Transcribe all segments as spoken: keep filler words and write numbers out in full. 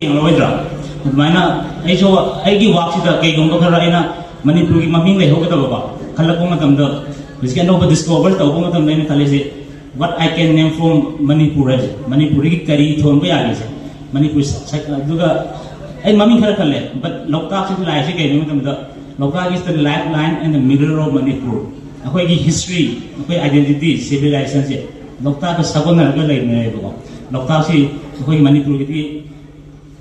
ꯌꯦꯡꯂꯔꯣꯏꯗ꯭ꯔꯥ? ꯑꯗꯨꯃꯥꯏꯅ ꯑꯩꯁꯨ ꯑꯩꯒꯤ ꯋꯥꯛꯁꯤꯗ ꯀꯩꯒꯨꯝꯕ ꯈꯔ ꯑꯩꯅ ꯃꯅꯤꯄꯨꯔꯒꯤ ꯃꯃꯤꯡ ꯂꯩꯍꯧꯒꯗꯕꯀꯣ ꯈꯜꯂꯛꯄ ꯃꯇꯝꯗ, ꯍꯧꯖꯤꯛꯀꯤ ꯑꯅꯧꯕ ꯗꯤꯁꯀꯣꯚꯔ ꯇꯧꯕ ꯃꯇꯝꯗ ꯑꯩꯅ ꯈꯜꯂꯤꯁꯦ, "What I can name from Manipur" ꯍꯥꯏꯁꯦ, ꯃꯅꯤꯄꯨꯔꯗꯒꯤ ꯀꯔꯤ ꯊꯣꯟꯕ ꯌꯥꯒꯦꯁꯦ, ꯃꯅꯤꯄꯨꯔ ꯁ-, ꯁ-, ꯑꯗꯨꯒ ꯑꯩ ꯃꯃꯤꯡ ꯈꯔ ꯈꯜꯂꯦ, but ꯂꯣꯛꯇꯥꯛꯁꯤꯒꯤ ꯂꯥꯏꯁꯦ ꯀꯩꯅꯣ ꯍꯥꯏꯕ ꯃꯇꯝꯗ, "Loktak is the lifeline and the mirror of Manipur." ꯑꯩꯈꯣꯏꯒꯤ ꯍꯤꯁꯇ꯭ꯔꯤ, ꯑꯩꯈꯣꯏ ꯑꯥꯏꯗꯦꯟꯇꯤꯇꯤ, ꯁꯤꯚꯤꯂꯥꯏꯖꯦꯁꯟꯁꯦ ꯂꯣꯛꯇꯥꯛꯀ ꯁꯥꯒꯣꯟꯅꯔꯒ ꯂꯩꯅꯔꯦꯕꯀꯣ꯫ ꯂꯣꯛꯇꯥꯛꯁꯤ ꯑꯩꯈꯣꯏ ꯃꯅꯤꯄꯨꯔꯒꯤꯗꯤ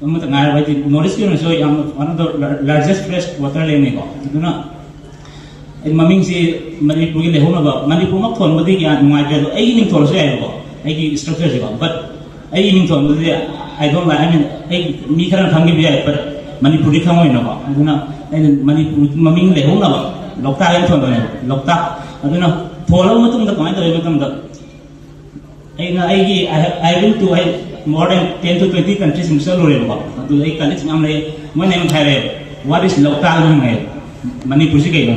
ꯑꯃꯠꯇ ꯉꯥꯏꯔꯕ, ꯍꯥꯏꯗꯤ ꯅꯣꯔꯠ ꯏꯁꯀꯤ ꯑꯣꯏꯅꯁꯨ ꯌꯥꯝꯅ one of the largest fresh water lakeꯅꯤꯀꯣ꯫ ꯑꯗꯨꯅ ꯑꯩ ꯃꯃꯤꯡꯁꯤ ꯃꯅꯤꯄꯨꯔꯒꯤ ꯂꯩꯍꯧꯅꯕ, ꯃꯅꯤꯄꯨꯔꯃꯛ ꯊꯣꯟꯕꯗꯤ ꯀꯌꯥ ꯅꯨꯡꯉꯥꯏꯇ꯭ꯔꯦ, ꯑꯗꯣ ꯑꯩꯒꯤ ꯃꯤꯡ ꯊꯣꯜꯂꯁꯨ ꯌꯥꯏꯕꯀꯣ, ꯑꯩꯒꯤ ꯏꯁꯇ꯭ꯔꯛꯆꯔꯁꯤꯀꯣ꯫ But ꯑꯩꯒꯤ ꯃꯤꯡ ꯊꯣꯟꯕꯗꯤ, I don't like, I mean, ꯑꯩ, ꯃꯤ ꯈꯔꯅ ꯈꯪꯈꯤꯕ ꯌꯥꯏ, but ꯃꯅꯤꯄꯨꯔꯗꯤ ꯈꯪꯉꯣꯏꯅꯀꯣ꯫ ꯑꯗꯨꯅ ꯑꯩꯅ ꯃꯅꯤꯄꯨꯔ ꯃꯃꯤꯡ ꯂꯩꯍꯧꯅꯕ ꯂꯣꯛꯇꯥꯛ ꯍꯥꯏꯅ ꯊꯣꯟꯕꯅꯦꯕ, ꯂꯣꯛꯇꯥꯛ꯫ ꯑꯗꯨꯅ ꯊꯣꯜꯂꯕ ꯃꯇꯨꯡꯗ ꯀꯃꯥꯏꯅ ꯇꯧꯏ ꯍꯥꯏꯕ ꯃꯇꯝꯗ, ꯑꯩꯅ ꯑꯩꯒꯤ, I have, I been to, I, more than ten to twenty countries ꯃꯨꯛ ꯆꯠꯂꯨꯔꯦꯕꯀꯣ꯫ ꯑꯗꯨꯗ ꯑꯩ ꯀꯂꯤꯛꯁ ꯃꯌꯥꯝ ꯂꯩ, ꯃꯣꯏꯅ ꯑꯩꯉꯣꯟꯗ ꯍꯥꯏꯔꯛꯑꯦ, "What is ꯂꯣꯛꯇꯥꯛ?" ꯍꯥꯏꯅ ꯍꯪꯉꯛꯑꯦ꯫ "ꯃꯅꯤꯄꯨꯔꯁꯤ ꯀꯩꯅꯣ?"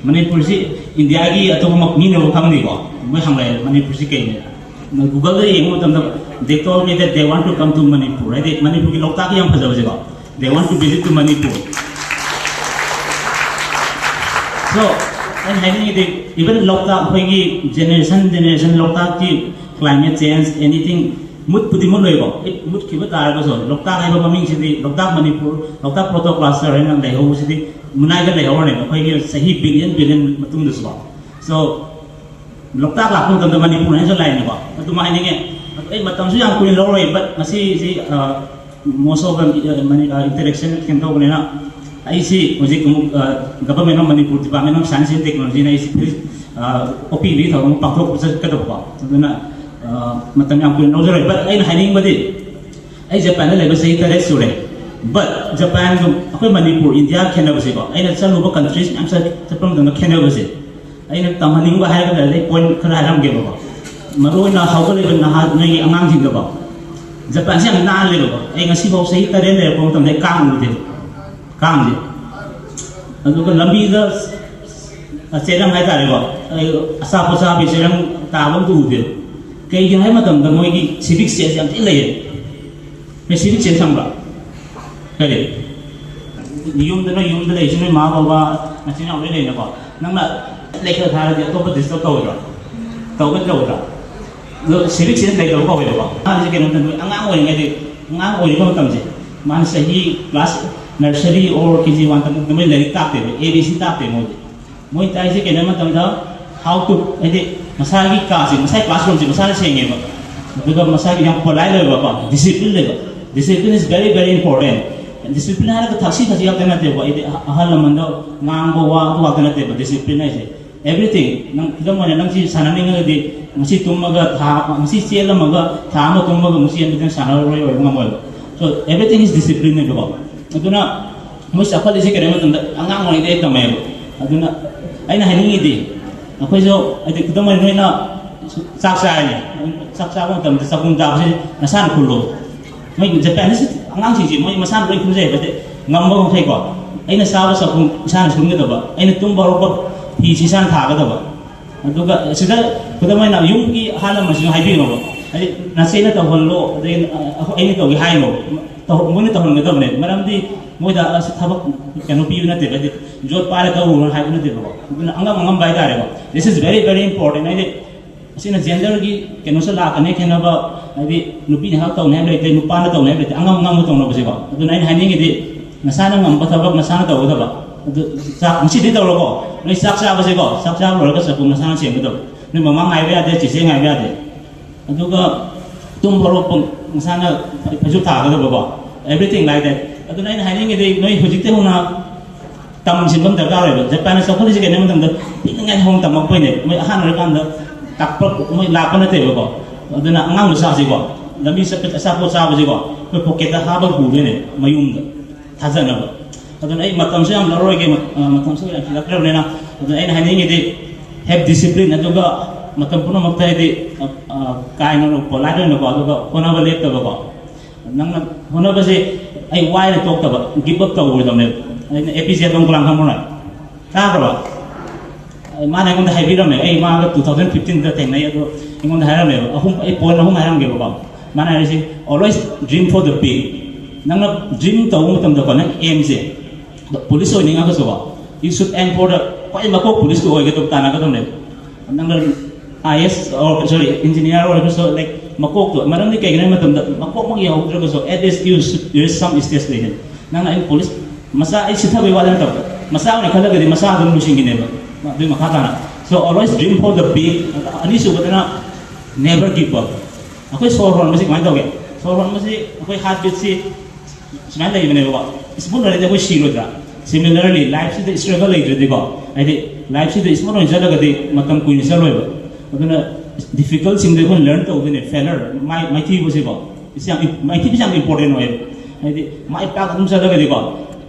ꯃꯅꯤꯄꯨꯔꯁꯤ ꯏꯟꯗꯤꯌꯥꯒꯤ ꯑꯇꯣꯞꯄ ꯃꯤꯅꯕꯨ ꯈꯪꯗꯦꯀꯣ, ꯃꯣꯏ ꯍꯪꯂꯛꯑꯦ, "ꯃꯅꯤꯄꯨꯔꯁꯤ ꯀꯩꯅꯣ?" ꯒꯨꯒꯜꯗ ꯌꯦꯡꯕ ꯃꯇꯝꯗ, "They told me that they want to come to Manipur." ꯍꯥꯏꯗꯤ ꯃꯅꯤꯄꯨꯔꯒꯤ ꯂꯣꯛꯇꯥꯛꯀꯤ ꯌꯥꯝ ꯐꯖꯕꯁꯦꯀꯣ, "They want to visit to Manipur." So, ꯑꯩꯅ ꯍꯥꯏꯅꯤꯡꯉꯤꯗꯤ, even ꯂꯣꯛꯇꯥꯛ ꯑꯩꯈꯣꯏꯒꯤ generation generation ꯂꯣꯛꯇꯥꯛꯀꯤ climate change, anything, ꯃꯨꯠꯄꯨꯗꯤ ꯃꯨꯠꯂꯣꯏꯀꯣ꯫ ꯃꯨꯠꯈꯤꯕ ꯇꯥꯔꯒꯁꯨ ꯂꯣꯛꯇꯥꯛ ꯍꯥꯏꯕ ꯃꯃꯤꯡꯁꯤꯗꯤ, ꯂꯣꯛꯇꯥꯛ ꯃꯅꯤꯄꯨꯔ, ꯂꯣꯛꯇꯥꯛ ꯄ꯭ꯔꯣꯇꯣ ꯀ꯭ꯂꯁꯇꯔ ꯍꯥꯏꯅ ꯂꯩꯍꯧꯕꯁꯤꯗꯤ ꯃꯨꯅꯥꯏꯗ ꯂꯩꯍꯧꯔꯅꯦꯕ ꯑꯩꯈꯣꯏꯒꯤ ꯆꯍꯤ ꯕꯤꯂꯤꯌꯟ ꯕꯤꯂꯤꯌꯟ ꯃꯇꯨꯡꯗꯁꯨꯀꯣ꯫ So, ꯂꯣꯛꯇꯥꯛ ꯂꯥꯛꯄ ꯃꯇꯝꯗ ꯃꯅꯤꯄꯨꯔ ꯍꯥꯏꯅꯁꯨ ꯂꯥꯛꯏꯅꯦꯀꯣ꯫ ꯑꯗꯨꯃ ꯍꯥꯏꯅꯤꯡꯉꯦ꯫ ꯑꯗꯣ ꯑꯩ ꯃꯇꯝꯁꯨ ꯌꯥꯝ ꯀꯨꯏꯅ ꯂꯧꯔꯣꯏ, but ꯉꯁꯤꯁꯤ, most of the interaction ꯀꯩꯅꯣ ꯇꯧꯕꯅꯤꯅ, ꯑꯩꯁꯤ ꯍꯧꯖꯤꯛ ꯑꯃꯨꯛ Government of Manipur Department of Science and Technologyꯅ ꯑꯩꯁꯤ ꯐꯤꯜ ꯑꯣꯄꯤꯕꯒꯤ ꯊꯧꯔꯝ ꯄꯥꯡꯊꯣꯛꯄ ꯆꯠꯀꯗꯕꯀꯣ꯫ ꯑꯗꯨꯅ ꯃꯇꯝ ꯌꯥꯝ ꯀꯨꯏꯅ ꯂꯧꯖꯔꯣꯏ, but ꯑꯩꯅ ꯍꯥꯏꯅꯤꯡꯕꯗꯤ, ꯑꯩ ꯖꯄꯥꯟꯗ ꯂꯩꯕ ꯆꯍꯤ ꯇꯔꯦꯠ ꯁꯨꯔꯦ, but ꯖꯄꯥꯟꯒ ꯑꯩꯈꯣꯏ ꯃꯅꯤꯄꯨꯔ, ꯏꯟꯗꯤꯌꯥ ꯈꯦꯠꯅꯕꯁꯦꯀꯣ, ꯑꯩꯅ ꯆꯠꯂꯨꯕ countries ꯃꯌꯥꯝ ꯆꯠ-, ꯆꯠꯄ ꯃꯇꯝꯗ ꯈꯦꯠꯅꯕꯁꯦ, ꯑꯩꯅ ꯇꯝꯍꯟꯅꯤꯡꯕ ꯍꯥꯏꯔꯒꯗꯤ ꯑꯩ point ꯈꯔ ꯍꯥꯏꯔꯝꯒꯦꯕꯀꯣ꯫ ꯃꯔꯨꯑꯣꯏꯅ ꯍꯧꯒꯠꯂꯤꯕ ꯅꯍꯥ ꯅꯣꯏꯒꯤ ꯑꯉꯥꯡꯁꯤꯡꯗꯀꯣ, ꯖꯄꯥꯟꯁꯦ ꯌꯥꯝ ꯅꯥꯜꯂꯦꯕꯀꯣ꯫ ꯑꯩ ꯉꯁꯤꯐꯥꯎ ꯆꯍꯤ ꯇꯔꯦꯠ ꯂꯩꯔꯛꯄ ꯃꯇꯝꯗ ꯑꯩ ꯀꯥꯡ ꯎꯗꯦ, ꯀꯥꯡꯁꯦ꯫ ꯑꯗꯨꯒ ꯂꯝꯕꯤꯗ ꯆꯦꯔꯪ ꯍꯥꯏꯇꯥꯔꯦꯀꯣ, ꯑꯩ ꯑꯆꯥꯄꯣꯠ ꯆꯥꯕꯒꯤ ꯆꯦꯔꯪ ꯇꯥꯕ ꯑꯝꯇ ꯎꯗꯦ꯫ ꯀꯩꯒꯤꯅꯣ ꯍꯥꯏꯕ ꯃꯇꯝꯗ ꯃꯣꯏꯒꯤ civic sense ꯌꯥꯝ ꯊꯤꯅ ꯂꯩꯌꯦ꯫ ꯅꯣꯏ civic sense ꯈꯪꯕ꯭ꯔꯥ? ꯀꯔꯤ? ꯌꯨꯝꯗ, ꯅꯣꯏ ꯌꯨꯝꯗ ꯂꯩꯔꯤꯁꯤ ꯅꯣꯏ ꯃꯥ ꯕꯕꯥ, ꯅꯆꯤꯟ ꯅꯅꯥꯎ ꯂꯣꯏ ꯂꯩꯅꯀꯣ? ꯅꯪꯅ ꯂꯩꯈꯠ ꯊꯥꯔꯗꯤ ꯑꯇꯣꯞꯄ ꯗꯤꯁꯇꯔꯕ ꯇꯧꯔꯣꯏꯗ꯭ꯔꯣ? ꯇꯧꯒꯗ꯭ꯔꯥ ꯇꯧꯔꯣꯏꯗ꯭ꯔꯥ? ꯑꯗꯣ ꯁꯤꯚꯤꯛ ꯁꯦꯟꯁ ꯂꯩꯇꯕ ꯀꯧꯋꯦꯕꯀꯣ꯫ ꯑꯉꯥꯡꯁꯦ ꯀꯩꯅꯣ ꯃꯇꯝꯗ, ꯑꯉꯥꯡ ꯑꯣꯏꯔꯤꯉꯩꯗ, ꯑꯉꯥꯡ ꯑꯣꯏꯔꯤꯕ ꯃꯇꯝꯁꯦ, ꯃꯥꯅ ꯆꯍꯤ class nursery or K G one ꯇꯝꯕ ꯃꯇꯝꯗ ꯃꯣꯏ ꯂꯥꯏꯔꯤꯛ ꯇꯥꯛꯇꯦꯕ, ꯑꯦ ꯕꯤ ꯁꯤ ꯇꯥꯛꯇꯦ ꯃꯣꯏꯗꯤ꯫ ꯃꯣꯏ ꯇꯥꯛꯏꯁꯦ ꯀꯩꯅꯣ ꯃꯇꯝꯗ, how to, ꯍꯥꯏꯗꯤ ꯃꯁꯥꯒꯤ ꯀꯥꯁꯦ, ꯃꯁꯥꯒꯤ ꯀ꯭ꯂꯥꯁꯔꯨꯝꯁꯦ ꯃꯁꯥꯅ ꯁꯦꯡꯉꯦꯕ꯫ ꯑꯗꯨꯒ ꯃꯁꯥꯒꯤ ꯌꯥꯝ ꯄꯣꯂꯥꯏꯠ ꯑꯣꯏꯕꯀꯣ, ꯗꯤꯁꯤꯄ꯭ꯂꯤꯟ ꯂꯩꯕ꯫ Discipline is very, very important. Discipline ꯍꯥꯏꯔꯒ ꯊꯛꯁꯤ ꯈꯥꯁꯤ ꯈꯛꯇ ꯅꯠꯇꯦꯕ, ꯍꯥꯏꯗꯤ ꯑꯍꯜ ꯂꯃꯟꯗ ꯉꯥꯡꯕ ꯋꯥ ꯑꯗꯨ ꯈꯛꯇ ꯅꯠꯇꯦꯕ ꯗꯤꯁꯤꯄ꯭ꯂꯤꯟ ꯍꯥꯏꯁꯦ꯫ Everything. ꯅꯪ ꯈꯨꯗꯝ ꯑꯣꯏꯅ, ꯅꯪ ꯁꯤ ꯁꯥꯟꯅꯅꯤꯡꯉꯒꯗꯤ, ꯉꯁꯤ ꯇꯨꯝꯃꯒ ꯊꯥ, ꯉꯁꯤ ꯆꯦꯜꯂꯝꯃꯒ ꯊꯥ ꯑꯃ ꯇꯨꯝꯃꯒ ꯑꯃꯨꯛ ꯆꯦꯟꯕꯗꯤ ꯅꯪ ꯁꯥꯟꯅꯔꯣꯏ, ꯑꯣꯏꯕ ꯉꯝꯃꯣꯏꯕ꯫ So everything is discipline ꯅꯦꯕꯀꯣ꯫ ꯑꯗꯨꯅ ꯃꯣꯏ ꯆꯥꯎꯈꯠꯂꯤꯁꯦ ꯀꯔꯤ ꯃꯇꯝꯗ, ꯑꯉꯥꯡ ꯑꯣꯏꯔꯤꯉꯩꯗꯒꯤ ꯇꯝꯃꯦꯕ꯫ ꯑꯗꯨꯅ ꯑꯩꯅ ꯍꯥꯏꯅꯤꯡꯉꯤꯗꯤ, ꯑꯩꯈꯣꯏꯁꯨ, ꯍꯥꯏꯗꯤ ꯈꯨꯗꯝ ꯑꯣꯏꯅ, ꯅꯣꯏꯅ ꯆꯥꯛ ꯆꯥꯔꯅꯤ, ꯆꯥꯛ ꯆꯥꯕ ꯃꯇꯝꯗ ꯆꯥꯛꯈꯨꯝ ꯇꯥꯕꯁꯤ ꯅꯁꯥꯅ ꯈꯨꯜꯂꯣ꯫ ꯃꯣꯏ ꯖꯄꯥꯅꯤꯁ ꯑꯉꯥꯡꯁꯤꯡꯁꯤ ꯃꯣꯏ ꯃꯁꯥꯅ ꯂꯣꯏ ꯈꯨꯟꯖꯩꯕꯗꯤ, ꯉꯝꯕ ꯃꯈꯩꯀꯣ꯫ ꯑꯩꯅ ꯆꯥꯕ ꯆꯥꯛꯈꯨꯝ ꯏꯁꯥꯅ ꯁꯨꯝꯒꯗꯕ, ꯑꯩꯅ ꯇꯨꯝꯕ ꯍꯧꯔꯛꯄ ꯐꯤꯁꯤ ꯏꯁꯥꯅ ꯊꯥꯒꯗꯕ꯫ ꯑꯗꯨꯒ ꯁꯤꯗ ꯈꯨꯗꯝ ꯑꯣꯏꯅ ꯌꯨꯝꯒꯤ ꯑꯍꯜ ꯂꯃꯟꯁꯤꯡ ꯍꯥꯏꯕꯤꯌꯣꯕ, ꯍꯥꯏꯗꯤ ꯅꯆꯦꯅ ꯇꯧꯍꯜꯂꯣ, ꯑꯗꯩ ꯑꯩꯅ ꯇꯧꯒꯦ ꯍꯥꯏꯅꯣ꯫ ꯇꯧ-, ꯃꯣꯏꯅ ꯇꯧꯍꯟꯒꯗꯕꯅꯦ꯫ ꯃꯔꯝꯗꯤ ꯃꯣꯏꯗ ꯑꯁ ꯊꯕꯛ ꯀꯩꯅꯣ ꯄꯤꯕ ꯅꯠꯇꯦꯕ, ꯍꯥꯏꯗꯤ ꯖꯣꯠ ꯄꯥꯏꯔ ꯇꯧꯔꯨꯅ ꯍꯥꯏꯕ ꯅꯠꯇꯦꯕꯀꯣ꯫ ꯑꯗꯨꯅ ꯑꯉꯝ ꯑꯉꯝꯕ ꯍꯥꯏꯇꯥꯔꯦꯀꯣ, this is very, very important. ꯍꯥꯏꯗꯤ ꯑꯁꯤꯅ ꯖꯦꯟꯗꯔꯒꯤ ꯀꯩꯅꯣꯁꯨ ꯂꯥꯛꯀꯅꯤ, ꯈꯦꯠꯅꯕ꯫ ꯍꯥꯏꯗꯤ ꯅꯨꯄꯤꯅ ꯈꯛ ꯇꯧꯅꯤ ꯍꯥꯏꯕ ꯂꯩꯇꯦ, ꯅꯨꯄꯥꯅ ꯇꯧꯅꯤ ꯍꯥꯏꯕ ꯂꯩꯇꯦ, ꯑꯉꯝ ꯑꯉꯝꯕ ꯇꯧꯅꯕꯁꯦꯀꯣ꯫ ꯑꯗꯨꯅ ꯑꯩꯅ ꯍꯥꯏꯅꯤꯡꯉꯤꯗꯤ, ꯅꯁꯥꯅ ꯉꯝꯕ ꯊꯕꯛ ꯅꯁꯥꯅ ꯇꯧꯒꯗꯕ꯫ ꯑꯗꯨ ꯆꯥꯛ ꯉꯁꯤꯗꯤ ꯇꯧꯔꯣꯀꯣ, ꯅꯣꯏ ꯆꯥꯛ ꯆꯥꯕꯁꯦꯀꯣ, ꯆꯥꯛ ꯆꯥꯕ ꯂꯣꯏꯔꯒ ꯆꯥꯛꯈꯨꯝ ꯅꯁꯥꯅ ꯁꯦꯡꯒꯗꯕ꯫ ꯅꯣꯏ ꯃꯃꯥ ꯉꯥꯏꯕ ꯌꯥꯗꯦ, ꯆꯦꯆꯦ ꯉꯥꯏꯕ ꯌꯥꯗꯦ꯫ ꯑꯗꯨꯒ ꯇꯨꯝ ꯍꯧꯔꯛꯄ ꯃꯁꯥꯅ ꯐꯩꯖꯨꯞ ꯊꯥꯒꯗꯕꯀꯣ, everything like that꯫ ꯑꯗꯨꯅ ꯑꯩꯅ ꯍꯥꯏꯅꯤꯡꯉꯤꯗꯤ, ꯅꯣꯏ ꯍꯧꯖꯤꯛꯇꯤ ꯍꯧꯅ ꯇꯝꯁꯤꯟꯕ ꯑꯃ ꯗꯔꯀꯥꯔ ꯑꯣꯏꯕ꯫ ꯖꯄꯥꯟꯅ ꯆꯥꯎꯈꯠꯂꯤꯁꯦ ꯀꯩꯅꯣ ꯃꯇꯝꯗ, ꯄꯤꯛꯂꯤꯉꯩ ꯍꯧꯅ ꯇꯝꯃꯛꯄꯩꯅꯦ꯫ ꯃꯣꯏ ꯑꯍꯥꯟꯕ ꯑꯣꯏꯔꯀꯥꯟꯗ ꯇꯥꯛꯄ, ꯃꯣꯏ ꯂꯥꯛꯄ ꯅꯠꯇꯦꯕꯀꯣ꯫ ꯑꯗꯨꯅ ꯑꯉꯥꯡ ꯃꯆꯥꯁꯤꯀꯣ, ꯂꯝꯕꯤ ꯆꯠꯄ ꯑꯆꯥꯄꯣꯠ ꯆꯥꯕꯁꯤꯀꯣ, ꯑꯩꯈꯣꯏ ꯄꯣꯀꯦꯠꯇ ꯍꯥꯞꯄꯒ ꯄꯨꯗꯣꯏꯅꯦ ꯃꯌꯨꯝꯗ ꯊꯥꯖꯅꯕ꯫ ꯑꯗꯨꯅ ꯑꯩ ꯃꯇꯝꯁꯨ ꯌꯥꯝ ꯂꯧꯔꯣꯏꯒꯦ, ꯃ-, ꯑ, ꯃꯇꯝꯁꯨ ꯌꯥꯝꯁꯤꯜꯂꯛꯇ꯭ꯔꯕꯅꯤꯅ꯫ ꯑꯗꯨꯅ ꯑꯩꯅ ꯍꯥꯏꯅꯤꯡꯉꯤꯗꯤ, have discipline, ꯑꯗꯨꯒ ꯃꯇꯝ ꯄꯨꯝꯅꯃꯛꯇ ꯍꯥꯏꯗꯤ, ꯑ, ꯑ, ꯀꯥ ꯍꯦꯟꯅ ꯄꯣꯂꯥꯏꯠ ꯑꯣꯏꯅꯀꯣ, ꯑꯗꯨꯒ ꯍꯣꯠꯅꯕ ꯂꯦꯞꯇꯕꯀꯣ꯫ ꯅꯪꯅ ꯍꯣꯠꯅꯕꯁꯦ ꯑꯩ ꯋꯥꯏꯅ ꯇꯣꯛꯇꯕ, ꯒꯤꯞ ꯑꯞ ꯇꯧꯔꯣꯏꯗꯕꯅꯦꯕ꯫ ꯑꯩꯅ ꯑꯦ ꯄꯤ ꯖꯦ ꯑꯕꯗꯨꯜ ꯀꯂꯥꯝ ꯈꯪꯕ꯭ꯔꯣ ꯅꯪ? ꯇꯥꯈ꯭ꯔꯕ? ꯑꯩ, ꯃꯥꯅ ꯑꯩꯉꯣꯟꯗ ꯍꯥꯏꯕꯤꯔꯝꯃꯦ, ꯑꯩ ꯃꯥꯒ ꯇꯨ ꯊꯥꯎꯖꯟ ꯐꯤꯐꯇꯤꯟꯗ ꯊꯦꯡꯅꯩ, ꯑꯗꯣ ꯑꯩꯉꯣꯟꯗ ꯍꯥꯏꯔꯝꯃꯦꯕ, ꯑꯍꯨꯝ, ꯑꯩ ꯄꯣꯏꯟ ꯑꯍꯨꯝ ꯍꯥꯏꯔꯝꯒꯦꯕꯀꯣ꯫ ꯃꯥꯅ ꯍꯥꯏꯔꯤꯁꯤ, "Always dream for the big, ꯅꯪꯅ ꯗ꯭ꯔꯤꯝ ꯇꯧꯕ ꯃꯇꯝꯗꯀꯣ, ꯅꯪ ꯑꯦꯝꯁꯦ police ꯑꯣꯏꯅꯤꯡꯉꯒꯁꯨꯀꯣ, you should aim for the ꯈ꯭ꯋꯥꯏ ꯃꯀꯣꯛ ꯄꯨꯂꯤꯁꯇꯨ ꯑꯣꯏꯒꯗꯕ, ꯇꯥꯟꯅꯒꯗꯕꯅꯦ꯫ ꯅꯪꯅ ꯑꯥꯏ ꯑꯦꯁ ꯑꯣꯔ ꯁꯣꯔꯤ ꯏꯟꯖꯤꯅꯤꯌꯥꯔ ꯑꯣꯏꯔꯒꯁꯨ, ꯂꯥꯏꯛ, ꯃꯀꯣꯛꯇꯣ꯫ ꯃꯔꯝꯗꯤ ꯀꯩꯒꯤꯅꯣ ꯍꯥꯏꯕ ꯃꯇꯝꯗ, ꯃꯀꯣꯛꯃꯛ ꯌꯧꯍꯧꯗ꯭ꯔꯒꯁꯨ, at least you should reach some stage ꯂꯩꯗꯅ꯫ ꯅꯪꯅ ꯑꯩ ꯄꯨꯂꯤꯁ ꯃꯆꯥ, ꯑꯩ ꯁꯤꯊꯕꯩ ꯋꯥꯗ ꯅꯠꯇꯕ, ꯃꯆꯥ ꯑꯣꯏꯅ ꯈꯜꯂꯒꯗꯤ ꯃꯆꯥ ꯑꯗꯨꯝ ꯂꯣꯏꯁꯤꯟꯈꯤꯅꯦꯕ, ꯑꯗꯨꯒꯤ ꯃꯈꯥ ꯇꯥꯅ꯫ So always dream for the big꯫ ꯑꯅꯤꯁꯨꯕꯗꯅ never give up꯫ ꯑꯩꯈꯣꯏ ꯁꯣꯔ ꯍꯣꯟꯕꯁꯤ ꯀꯃꯥꯏꯅ ꯇꯧꯒꯦ? ꯁꯣꯔ ꯍꯣꯟꯕꯁꯤ ꯑꯩꯈꯣꯏ ꯍꯥꯔꯠ ꯕꯤꯠꯁꯤ ꯁꯨꯃꯥꯏꯅ ꯂꯩꯕꯅꯦꯕꯀꯣ, ꯏꯁꯃꯨꯠ ꯑꯣꯏꯔꯗꯤ ꯑꯩꯈꯣꯏ ꯁꯤꯔꯣꯏꯗ꯭ꯔꯥ? Similarly, ꯂꯥꯏꯐꯁꯤꯗ ꯏꯁꯇ꯭ꯔꯒꯜ ꯂꯩꯇ꯭ꯔꯗꯤꯀꯣ, ꯍꯥꯏꯗꯤ ꯂꯥꯏꯐꯁꯤꯗ ꯏꯁꯃꯨꯠ ꯑꯣꯏꯅ ꯆꯠꯂꯒꯗꯤ ꯃꯇꯝ ꯀꯨꯏꯅ ꯆꯠꯂꯣꯏꯕ꯫ ꯑꯗꯨꯅ ꯗꯤꯐꯤꯀꯜꯁꯤꯡꯗꯣ ꯑꯩꯈꯣꯏꯅ ꯂꯔꯟ ꯇꯧꯗꯣꯏꯅꯦ꯫ ꯐꯦꯂꯔ, ꯃꯥꯏ ꯃꯥꯏꯊꯤꯕꯁꯦꯀꯣ, ꯏꯁ ꯌꯥꯝ ꯏꯝ-, ꯃꯥꯏꯊꯤꯕꯁꯦ ꯌꯥꯝ ꯏꯝꯄꯣꯔꯇꯦꯟ ꯑꯣꯏꯌꯦꯕ꯫ ꯍꯥꯏꯗꯤ ꯃꯥꯏ ꯄꯥꯛ ꯑꯗꯨꯝ ꯆꯠꯂꯒꯗꯤꯀꯣ,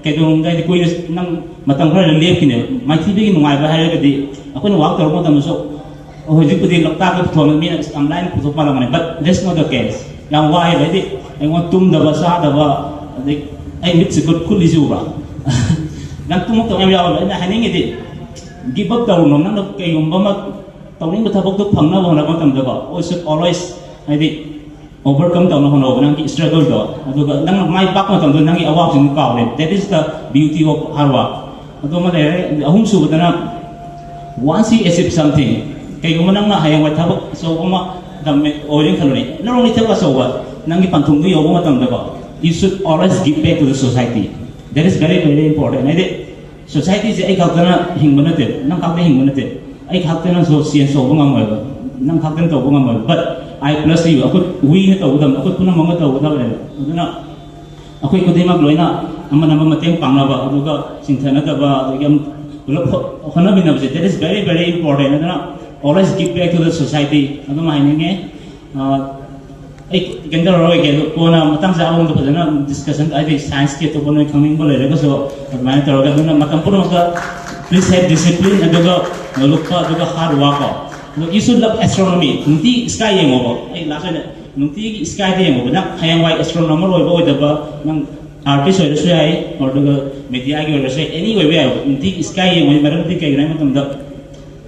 ꯀꯩꯗꯧꯅꯨꯡꯗ ꯍꯥꯏꯗꯤ ꯀꯨꯏꯅ ꯅꯪ ꯃꯇꯝ ꯈꯔ ꯂꯦꯞꯈꯤꯅꯦꯕ꯫ ꯃꯥꯏꯊꯤꯕꯒꯤ ꯅꯨꯡꯉꯥꯏꯕ ꯍꯥꯏꯔꯒꯗꯤ, ꯑꯩꯈꯣꯏꯅ ꯋꯥꯛ ꯇꯧꯔꯛꯄ ꯃꯇꯝꯗꯁꯨ, ꯍꯧꯖꯤꯛꯄꯨꯗꯤ ꯂꯣꯛꯇꯥꯛꯇ ꯄꯨꯊꯣꯛꯑꯒ ꯃꯤꯅ ꯌꯥꯝ ꯂꯥꯏꯅ ꯄꯨꯊꯣꯛꯄ ꯃꯥꯜꯂꯝꯒꯅꯤ, but that's not the case꯫ ꯌꯥꯝ ꯋꯥꯏꯑꯦꯕ꯫ ꯍꯥꯏꯗꯤ ꯑꯩꯉꯣꯟꯗ ꯇꯨꯝꯗꯕ ꯆꯥꯗꯕ, ꯑꯗꯩ ꯑꯩ ꯃꯤꯠꯁꯦ ꯀꯨꯠ ꯀꯨꯠꯂꯤꯁꯤ ꯎꯕ꯭ꯔꯥ? ꯅꯪ ꯇꯨꯝꯃꯛꯇꯕ ꯌꯥꯝ ꯌꯥꯎꯋꯦꯕ꯫ ꯑꯩꯅ ꯍꯥꯏꯅꯤꯡꯉꯤꯗꯤ, ꯒꯤꯞ ꯑꯞ ꯇꯧꯔꯨꯅꯨ꯫ ꯅꯪꯅ ꯀꯩꯒꯨꯝꯕ ꯑꯃ ꯇꯧꯅꯤꯡꯕ ꯊꯕꯛꯇꯣ ꯐꯪꯅꯕ ꯍꯣꯠꯅꯕ ꯃꯇꯝꯗꯀꯣ, always, always, ꯍꯥꯏꯗꯤ ꯑꯣꯚꯔꯀꯝ ꯇꯧꯅꯕ ꯍꯣꯠꯅꯧꯕ ꯅꯪꯒꯤ ꯏꯁꯇ꯭ꯔꯒꯜꯗꯣ꯫ ꯑꯗꯨꯒ ꯅꯪꯅ ꯃꯥꯏ ꯄꯥꯛꯄ ꯃꯇꯝꯗ ꯅꯪꯒꯤ ꯑꯋꯥꯕꯁꯤꯡꯗꯣ ꯀꯥꯎꯔꯦ꯫ That is the beauty of hard work꯫ ꯑꯗꯨ ꯑꯃ ꯂꯩꯔꯦ꯫ ꯑꯍꯨꯝꯁꯨꯕꯗꯅ, once you achieve something, ꯀꯩꯒꯨꯝꯕ ꯅꯪꯅ ꯍꯌꯦꯡꯋꯥꯏ ꯊꯕꯛ ꯑꯆꯧꯕ ꯑꯃ ꯇꯝꯃꯦ, ꯑꯣꯏꯔꯦꯅ ꯈꯜꯂꯨꯅꯦ, not only ꯊꯕꯛ ꯑꯆꯧꯕ, ꯅꯪꯒꯤ ꯄꯟꯊꯨꯡꯗꯨ ꯌꯧꯕ ꯃꯇꯝꯗꯀꯣ, you should always give back to the society꯫ That is very, very important꯫ ꯍꯥꯏꯗꯤ ꯁꯣꯁꯥꯏꯇꯤꯁꯦ ꯑꯩ ꯈꯛꯇꯅ ꯍꯤꯡꯕ ꯅꯠꯇꯦ, ꯅꯪ ꯈꯛꯇ ꯍꯤꯡꯕ ꯅꯠꯇꯦ, ꯑꯩ ꯈꯛꯇꯅꯁꯨ ꯆꯦꯟꯖ ꯇꯧꯕ ꯉꯝꯃꯣꯏꯕ, ꯅꯪ ꯈꯛꯇꯅ ꯇꯧꯕ ꯉꯝꯃꯣꯏꯕ꯫ But I plus you, ꯑꯩꯈꯣꯏ, weꯅ ꯇꯧꯒꯗꯕꯅꯤ, ꯑꯩꯈꯣꯏ ꯄꯨꯝꯅꯃꯛꯅ ꯇꯧꯒꯗꯕꯅꯦꯕ꯫ ꯑꯗꯨꯅ ꯑꯩꯈꯣꯏ ꯈꯨꯗꯤꯡꯃꯛ ꯂꯣꯏꯅ ꯑꯃꯅ ꯑꯃ ꯃꯇꯦꯡ ꯄꯥꯡꯅꯕ, ꯑꯗꯨꯒ ꯆꯤꯡꯊꯅꯗꯕ, ꯑꯗꯒꯤ ꯑꯃ ꯄꯨꯂꯞ ꯍꯣꯠꯅꯃꯤꯟꯅꯕꯁꯦ, that is very, very important꯫ ꯑꯗꯨꯅ always give back to the society ꯑꯗꯨꯝ ꯍꯥꯏꯅꯤꯡꯉꯦ꯫ ꯑꯥ, ꯑꯩ ꯀꯩꯅꯣ ꯇꯧꯔꯔꯣꯏꯒꯦ, ꯑꯗꯣ ꯀꯣꯟꯅ ꯃꯇꯥꯡ ꯆꯥꯕ ꯑꯃꯗ ꯐꯖꯅ ꯗꯤꯁꯀꯁꯟ, ꯍꯥꯏꯗꯤ ꯁꯥꯏꯟꯁꯀꯤ ꯑꯇꯣꯞꯄ ꯅꯣꯏ ꯈꯪꯅꯤꯡꯕ ꯂꯩꯔꯒꯁꯨ ꯑꯗꯨꯃꯥꯏꯅ ꯇꯧꯔꯒ꯫ ꯑꯗꯨꯅ ꯃꯇꯝ ꯄꯨꯝꯅꯃꯛꯇ please have discipline, ꯑꯗꯨꯒ ꯂꯨꯞꯄ, ꯑꯗꯨꯒ hard work ꯀꯣ꯫ ꯑꯗꯣ you should love astronomy꯫ ꯅꯨꯡꯇꯤ ꯏꯁꯀꯥꯏ ꯌꯦꯡꯉꯣꯕ꯫ ꯑꯩ ꯂꯥꯁ ꯑꯣꯏꯅ, ꯅꯨꯡꯇꯤꯒꯤ ꯏꯁꯀꯥꯏꯗ ꯌꯦꯡꯉꯣꯕ꯫ ꯅꯪ ꯍꯌꯦꯡꯋꯥꯏ ꯑꯦꯁꯇ꯭ꯔꯣꯅꯣꯃꯔ ꯑꯣꯏꯕ ꯑꯣꯏꯗꯕ, ꯅꯪ ꯑꯥꯔꯇꯤꯁ ꯑꯣꯏꯔꯁꯨ ꯌꯥꯏ, ꯑꯗꯨꯒ ꯃꯦꯗꯤꯌꯥꯒꯤ ꯑꯣꯏꯔꯁꯨ ꯌꯥꯏ, ꯑꯦꯅꯤ ꯑꯣꯏꯕ ꯌꯥꯏ꯫ ꯅꯨꯡꯇꯤꯒꯤ ꯏꯁꯀꯥꯏ ꯌꯦꯡꯉꯣ꯫ ꯃꯔꯝꯗꯤ ꯀꯩꯒꯤꯅꯣ ꯍꯥꯏꯕ ꯃꯇꯝꯗ,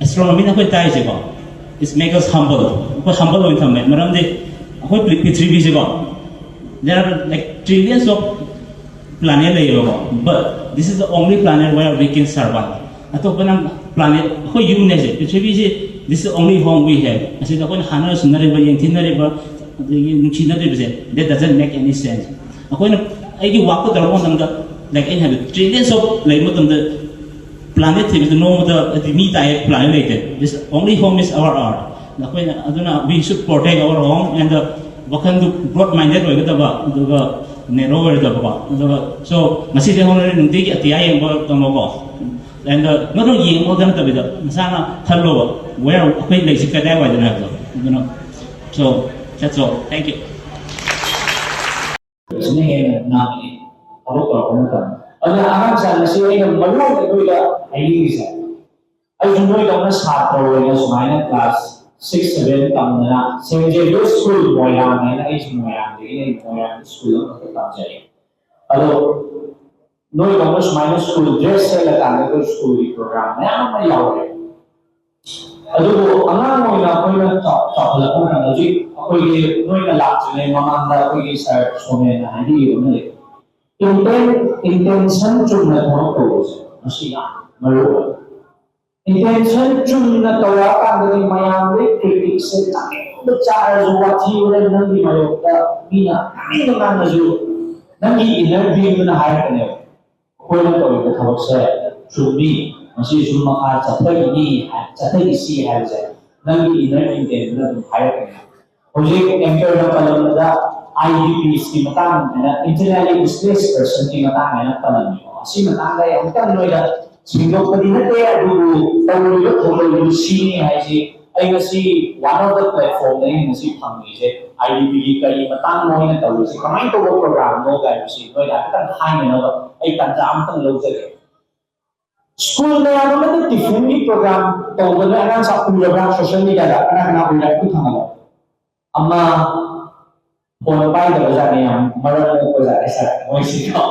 ꯑꯦꯁꯇ꯭ꯔꯣꯅꯣꯃꯤꯅ ꯑꯩꯈꯣꯏ ꯇꯥꯛꯏꯁꯦꯀꯣ, it make us humble꯫ ꯑꯩꯈꯣꯏ ꯍꯝꯕꯜ ꯑꯣꯏꯅ ꯊꯝꯃꯦ꯫ ꯃꯔꯝꯗꯤ ꯑꯩꯈꯣꯏ pre-, ꯄ꯭ꯔꯤꯊꯤꯕꯤꯁꯦꯀꯣ, there are, like, Trillions of planet ꯂꯩꯌꯦꯕꯀꯣ, but this is the only planet where we can survive. ꯑꯇꯣꯞꯄ ꯅꯪ planet, ꯑꯩꯈꯣꯏ ꯌꯨꯝꯅꯦꯁꯦ, ꯄ꯭ꯔꯤꯊꯤꯕꯤꯁꯦ, this is the only home we have. ꯑꯁꯤꯗ ꯑꯩꯈꯣꯏꯅ ꯍꯥꯟꯅ ꯁꯨꯅꯔꯤꯕ, ꯌꯦꯡꯊꯤꯅꯔꯤꯕ, ꯑꯗꯒꯤ ꯅꯨꯡꯁꯤꯅꯗ꯭ꯔꯤꯕꯁꯦ, that doesn't make any sense. ꯑꯩꯈꯣꯏꯅ, ꯑꯩꯒꯤ ꯋꯥꯛꯇ ꯇꯧꯔꯛꯄ ꯃꯇꯝꯗ, like ꯑꯩꯅ ꯍꯥꯏꯕ, trillions of ꯂꯩꯕ ꯃꯇꯝꯗ, planet ꯊꯤꯕꯗ ꯅꯣꯡꯃꯗ ꯍꯥꯏꯗꯤ ꯃꯤ ꯇꯥꯏ planet ꯂꯩꯇꯦ. This only home is our earth. ꯑꯩꯈꯣꯏꯅ ꯑꯗꯨꯅ we should protect our home and the ꯋꯥꯈꯜꯗꯨ broad minded ꯑꯣꯏꯒꯗꯕ, ꯑꯗꯨꯒ narrow ꯑꯣꯏꯔꯣꯏꯗꯕꯀꯣ. ꯑꯗꯨꯒ so ꯉꯁꯤꯗꯤ ꯍꯧꯅꯔꯦ, ꯅꯨꯡꯇꯤꯒꯤ ꯑꯇꯤꯌꯥ ꯌꯦꯡꯕ ꯇꯝꯃꯣꯀꯣ. And ꯅꯠꯇ꯭ꯔꯒ ꯌꯦꯡꯕ ꯈꯛꯇ ꯅꯠꯇꯕꯤꯗ ꯅꯁꯥꯅ ꯈꯜꯂꯣꯕ, where ꯑꯩꯈꯣꯏ ꯂꯩꯁꯤ ꯀꯗꯥꯏꯋꯥꯏꯗꯅꯣ ꯍꯥꯏꯕꯗꯣ. ꯑꯗꯨꯅ so that's all. Thank you. ꯁꯤꯅ ꯍꯦꯟꯅ ꯉꯥꯡꯉꯤ ꯊꯕꯛ ꯇꯧꯔꯛꯄ ꯃꯇꯝꯗ꯫ ꯑꯗꯨꯅ ꯑꯉꯥꯡꯁꯥ ꯉꯁꯤ ꯑꯩꯅ ꯃꯔꯨ ꯑꯣꯏꯅ ꯅꯣꯏꯗ ꯍꯥꯏꯅꯤꯡꯉꯤꯁꯦ, ꯑꯩꯁꯨ ꯅꯣꯏꯗꯧꯅ ꯁꯥꯇ꯭ꯔ ꯑꯣꯏꯅ ꯁꯨꯃꯥꯏꯅ class six seven ꯇꯝꯗꯅ Saint Xavier School ꯃꯣꯏꯔꯥꯡ ꯍꯥꯏꯅ, ꯑꯩꯁꯨ ꯃꯣꯏꯔꯥꯡꯗꯒꯤꯅꯦ, ꯃꯣꯏꯔꯥꯡ school ꯑꯃꯈꯛꯇ ꯇꯝꯖꯔꯛꯑꯦ꯫ ꯑꯗꯣ ꯅꯣꯏꯗꯧꯅ ꯁꯨꯃꯥꯏꯅ school dress ꯁꯦꯠꯂꯀꯥꯟꯗ ꯑꯩꯈꯣꯏ school ꯒꯤ program ꯃꯌꯥꯝ ꯑꯃ ꯌꯥꯎꯔꯦ꯫ ꯑꯗꯨꯕꯨ ꯑꯉꯥꯡ ꯑꯣꯏꯅ ꯑꯩꯈꯣꯏꯅ ꯆꯥꯎ- ꯆꯥꯎꯈꯠꯂꯛꯄ ꯃꯇꯝꯗ, ꯍꯧꯖꯤꯛ ꯑꯩꯈꯣꯏꯒꯤ ꯅꯣꯏꯅ ꯂꯥꯛꯇ꯭ꯔꯤꯉꯩ ꯃꯃꯥꯡꯗ ꯑꯩꯈꯣꯏꯒꯤ sir ꯁꯣꯃꯦꯟꯅ ꯍꯥꯏꯕꯤꯈꯤꯕ ꯑꯃ ꯂꯩ꯫ Inten- intention ꯆꯨꯝꯅ ꯊꯕꯛ ꯇꯧꯕꯁꯦ ꯃꯁꯤ ꯌꯥꯝ ꯃꯔꯨ ꯑꯣꯏ꯫ Intention ꯆꯨꯝꯅ ꯇꯧꯔꯛꯑꯀꯥꯟꯗꯗꯤ ꯃꯌꯥꯝꯗꯩ critic ꯁꯦ ꯆꯥꯅꯤꯡꯕ ꯆꯥꯔꯁꯨ, ꯋꯥꯊꯤ ꯋꯥꯔꯦꯝ ꯅꯪꯒꯤ ꯃꯥꯌꯣꯛꯇ ꯃꯤꯅ ꯇꯥꯅꯤꯡꯕ ꯉꯥꯡꯉꯁꯨ, ꯅꯪꯒꯤ inner being ꯗꯨꯅ ꯍꯥꯏꯔꯛꯀꯅꯦꯕ, "ꯑꯩꯈꯣꯏꯅ ꯇꯧꯔꯤꯕ ꯊꯕꯛꯁꯦ ꯆꯨꯝꯃꯤ, ꯃꯁꯤ ꯁꯨꯝ ꯃꯈꯥ ꯆꯠꯊꯈꯤꯅꯤ ꯍꯥꯏ- ꯆꯠꯊꯈꯤꯁꯤ ꯍꯥꯏꯕꯁꯦ ꯅꯪꯒꯤ inner intent ꯗꯨꯅ ꯑꯗꯨꯝ ꯍꯥꯏꯔꯛꯀꯅꯤ"꯫ ꯍꯧꯖꯤꯛ anchor ꯅ ꯄꯜꯂꯝꯕꯗ IDPs ꯀꯤ ꯃꯇꯥꯡ ꯍꯥꯏꯅ, internally displaced person ꯀꯤ ꯃꯇꯥꯡ ꯍꯥꯏꯅ ꯄꯜꯂꯝꯃꯤꯀꯣ꯫ ꯑꯁꯤ ꯃꯇꯥꯡꯗ ꯑꯩ ꯑꯃꯨꯛꯇꯪ ꯅꯣꯏꯗ ꯁꯦꯡꯗꯣꯛꯄꯗꯤ ꯅꯠꯇꯦ, ꯑꯗꯨꯕꯨ ꯇꯧꯔꯤꯕ ꯊꯧꯒꯜꯗꯨ ꯁꯤꯅꯤ ꯍꯥꯏꯁꯤ꯫ ꯑꯩ ꯉꯁꯤ one of the platform ꯗ ꯑꯩꯅ ꯉꯁꯤ ꯐꯪꯉꯤꯁꯦ, IDP ꯒꯤ ꯀꯔꯤ ꯃꯇꯥꯡꯅꯣ ꯑꯩꯅ ꯇꯧꯔꯤꯁꯦ, ꯀꯃꯥꯏꯅ ꯇꯧꯕ program ꯅꯣ ꯀꯥꯏꯕꯁꯤ ꯅꯣꯏꯗ ꯍꯥꯏꯐꯦꯠꯇꯪ ꯍꯥꯏꯅꯅꯕ ꯑꯩ ꯇꯥꯟꯖꯥ ꯑꯃꯇꯪ ꯂꯧꯖꯒꯦ꯫ School ꯃꯌꯥꯝ ꯑꯃꯗ tiffin ꯒꯤ program ꯇꯧꯕ ꯅꯣꯏ ꯑꯉꯥꯡ ꯁꯥ ꯎꯔꯕ꯭ꯔꯥ? Social media ꯗ ꯀꯅꯥ ꯀꯅꯥ ꯎꯔꯦ? ꯈꯨꯠ ꯊꯥꯡꯒꯠꯂꯣ꯫ ꯑꯃ phone ꯄꯥꯏꯗꯕ ꯖꯥꯠꯅꯤ, ꯌꯥꯝ ꯃꯔꯝ ꯃꯣꯛꯄ ꯖꯥꯠꯅꯤ sir ꯃꯣꯏꯁꯤꯀꯣ꯫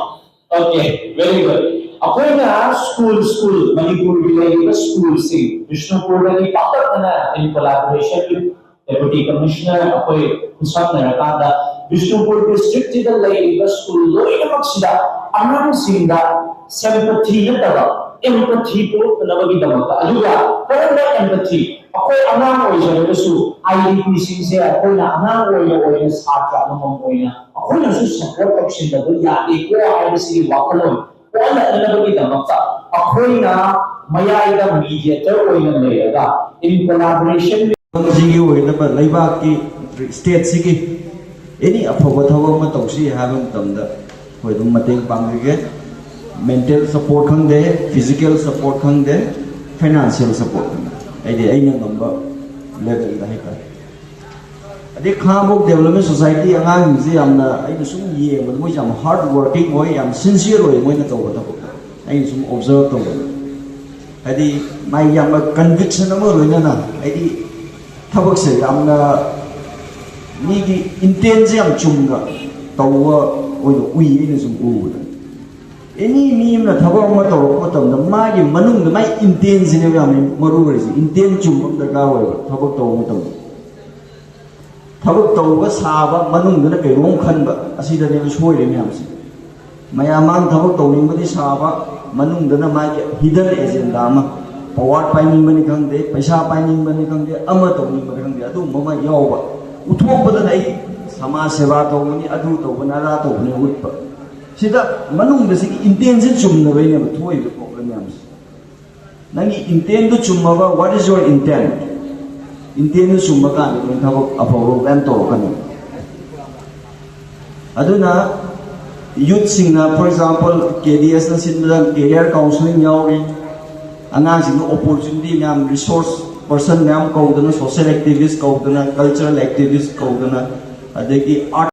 Okay, very good. ꯑꯩꯈꯣꯏꯅ school, school, ꯃꯅꯤꯄꯨꯔꯒꯤ ꯂꯩꯔꯤꯕ school ꯁꯤꯡ, ꯕꯤꯁꯅꯨꯄꯨꯔꯗꯒꯤ ꯄꯥꯛꯇꯛꯅꯅ in collaboration with Deputy Commissioner ꯑꯩꯈꯣꯏ ꯈꯨꯠꯁꯝꯅꯔꯀꯥꯟꯗ ꯕꯤꯁꯅꯨꯄꯨꯔ ꯗꯤꯁꯇ꯭ꯔꯤꯛꯁꯤꯗ ꯂꯩꯔꯤꯕ ꯁ꯭ꯀꯨꯜ ꯂꯣꯏꯅꯃꯛꯁꯤꯗ ꯑꯉꯥꯡꯁꯤꯡꯗ sympathy ꯅꯠꯇꯕ empathy ꯄꯣꯛꯂꯛꯅꯕꯒꯤꯗꯃꯛꯇ꯫ ꯑꯗꯨꯒ ꯀꯔꯝꯕ empathy? ꯑꯩꯈꯣꯏ ꯑꯉꯥꯡ ꯑꯣꯏꯖꯔꯒꯁꯨ IDP ꯁꯤꯡꯁꯦ ꯑꯩꯈꯣꯏꯅ ꯑꯉꯥꯡ ꯑꯣꯏꯅ ꯑꯣꯏꯅ ꯁꯥꯇ꯭ꯔ ꯑꯃꯃꯝ ꯑꯣꯏꯅ ꯑꯩꯈꯣꯏꯅꯁꯨ support ꯇꯧꯁꯤꯟꯗꯕ ꯌꯥꯗꯦꯀꯣ ꯍꯥꯏꯕꯁꯤꯒꯤ ꯋꯥꯈꯜꯂꯣꯟ ꯄꯣꯛꯍꯜꯂꯛꯅꯕꯒꯤꯗꯃꯛꯇ ꯑꯩꯈꯣꯏꯅ ꯃꯌꯥꯏꯗ mediator ꯑꯣꯏꯅ ꯂꯩꯔꯒ in collaboration ꯁꯤꯒꯤ ꯑꯣꯏꯅꯕ ꯂꯩꯕꯥꯛꯀꯤ, stateꯁꯤꯒꯤ any ꯑꯐꯕ ꯊꯕꯛ ꯑꯃ ꯇꯧꯁꯤ ꯍꯥꯏꯕ ꯃꯇꯝꯗ ꯑꯩꯈꯣꯏ ꯑꯗꯨꯝ ꯃꯇꯦꯡ ꯄꯥꯡꯖꯒꯦ꯫ Mental support ꯈꯪꯗꯦ, physical support ꯈꯪꯗꯦ, financial support ꯈꯪꯗꯦ, ꯍꯥꯏꯗꯤ ꯑꯩꯅ ꯉꯝꯕ levelꯗ ꯍꯥꯏꯇꯥꯔꯦ꯫ ꯑꯗꯩ ꯈꯥꯉꯕꯣꯛ Development Society ꯑꯉꯥꯡꯁꯤꯡꯁꯤ ꯌꯥꯝꯅ, ꯑꯩꯅ ꯁꯨꯝ ꯌꯦꯡꯕꯗ ꯃꯣꯏꯁꯦ ꯌꯥꯝ hard working ꯑꯣꯏ, ꯌꯥꯝ sincere ꯑꯣꯏ ꯃꯣꯏꯅ ꯇꯧꯕ ꯊꯕꯛꯇ꯫ ꯑꯩꯅ ꯁꯨꯝ observe ꯇꯧꯕꯗ ꯍꯥꯏꯗꯤ ꯃꯥꯒꯤ ꯌꯥꯝꯅ conviction ꯑꯃ ꯂꯣꯏꯅꯅ, ꯍꯥꯏꯗꯤ ꯊꯕꯛꯁꯦ ꯌꯥꯝꯅ ꯃꯤꯒꯤ intentꯁꯦ ꯌꯥꯝ ꯆꯨꯝꯅ ꯇꯧꯕ ꯑꯣꯏꯅ ꯎꯏ ꯑꯩꯅ ꯁꯨꯝ ꯎꯕꯗ꯫ Any ꯃꯤ ꯑꯃꯅ ꯊꯕꯛ ꯑꯃ ꯇꯧꯔꯛꯄ ꯃꯇꯝꯗ ꯃꯥꯒꯤ ꯃꯅꯨꯡꯗ ꯃꯥꯒꯤ intentꯁꯤꯅꯦꯕ ꯌꯥꯝꯅ ꯃꯔꯨ ꯑꯣꯏꯔꯤꯁꯦ꯫ Intent ꯆꯨꯝꯕ ꯑꯃ ꯗꯔꯀꯥꯔ ꯑꯣꯏꯕ ꯊꯕꯛ ꯇꯧꯕ ꯃꯇꯝꯗ꯫ ꯊꯕꯛ ꯇꯧꯕ ꯁꯥꯕ, ꯃꯅꯨꯡꯗꯅ ꯀꯩꯅꯣꯝ ꯈꯟꯕ, ꯑꯁꯤꯗꯅꯦꯕ ꯁꯣꯏꯔꯤ ꯃꯌꯥꯝꯁꯦ꯫ ꯃꯌꯥꯝ ꯃꯥꯡ ꯊꯕꯛ ꯇꯧꯅꯤꯡꯕꯗꯤ ꯁꯥꯕ, ꯃꯅꯨꯡꯗꯅ ꯃꯥꯒꯤ hidden agenda ꯑꯃ, power ꯄꯥꯏꯅꯤꯡꯕꯅꯤ ꯈꯪꯗꯦ, ꯄꯩꯁꯥ ꯄꯥꯏꯅꯤꯡꯕꯅꯤ ꯈꯪꯗꯦ, ꯑꯃ ꯇꯧꯅꯤꯡꯕꯅꯤ ꯈꯪꯗꯦ, ꯑꯗꯨꯒꯨꯝꯕ ꯑꯃ ꯌꯥꯎꯕ꯫ ꯎꯠꯊꯣꯛꯄꯗꯅ ꯑꯩ ꯁꯃꯥꯖ ꯁꯦꯕꯥ ꯇꯧꯕꯅꯤ, ꯑꯗꯨ ꯇꯧꯕꯅꯤ, ꯑꯗꯥ ꯇꯧꯕꯅꯤ ꯎꯠꯄ꯫ ꯁꯤꯗ ꯃꯅꯨꯡꯗ ꯁꯤꯒꯤ intentꯁꯤ ꯆꯨꯝꯗꯕꯩꯅꯦꯕ ꯊꯣꯛꯏꯕ problem ꯃꯌꯥꯝꯁꯦ꯫ ꯅꯪꯒꯤ intentꯗꯨ ꯆꯨꯝꯃꯕ, what is your intent? Intentꯗꯨ ꯆꯨꯝꯕ ꯀꯥꯟꯗ ꯅꯪ ꯊꯕꯛ ꯑꯐꯕ ꯃꯌꯥꯝ ꯇꯧꯔꯛꯀꯅꯤ꯫ ꯑꯗꯨꯅ youthꯁꯤꯡꯅ, for example, KDSꯅ ꯁꯤꯟꯕꯗ career counselling ꯌꯥꯎꯔꯤ꯫ ꯑꯉꯥꯡꯁꯤꯡꯗ opportunity ꯃꯌꯥꯝ, resource person ꯃꯌꯥꯝ ꯀꯧꯗꯅ, social activist ꯀꯧꯗꯅ, cultural activist ꯀꯧꯗꯅ, ꯑꯗꯒꯤ art